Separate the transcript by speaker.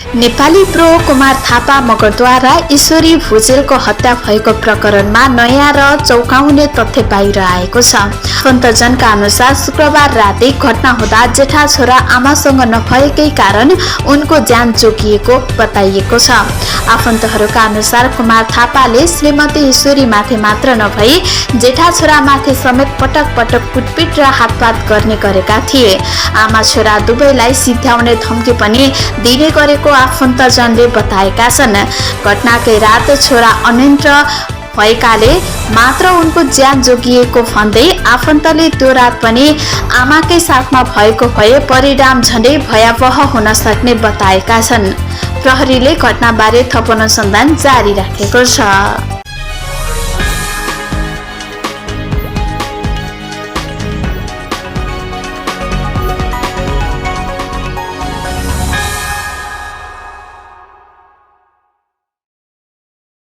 Speaker 1: Nepali pro Kumar Thapa मगरद्वारा ईश्वरी भुजेलको हत्या भएको प्रकरणमा नयाँ र चौंकाउने तथ्य बाहिर आएको छ। आफन्तजनका अनुसार शुक्रबार राति घटना हुँदा जेठा छोरा आमासँग नभएकै कारण उनको ज्यान जोगिएको बताइएको छ। आफन्तहरूका अनुसार कुमार थापाले श्रीमती ईश्वरी माथि मात्र नभई जेठा छोरा माथि समेत पटक पटक कुटपिट र हातपात गर्ने गरेका थिए। आमा छोरा दुवैलाई सिध्याउने धम्की पनि दिने गरेको आफन्तजनले बताएका छन्। घटनाकै रात छोरा अनन्त भएकाले मात्र उनको ज्यान जोगिएको भन्दै आफन्तले त्यो रात पनि आमाकै साथमा भएको भए परिणाम झनै भयावह हुन सक्ने बताएका छन्। प्रहरीले घटनाबारे थप अनुसन्धान जारी राखेको छ।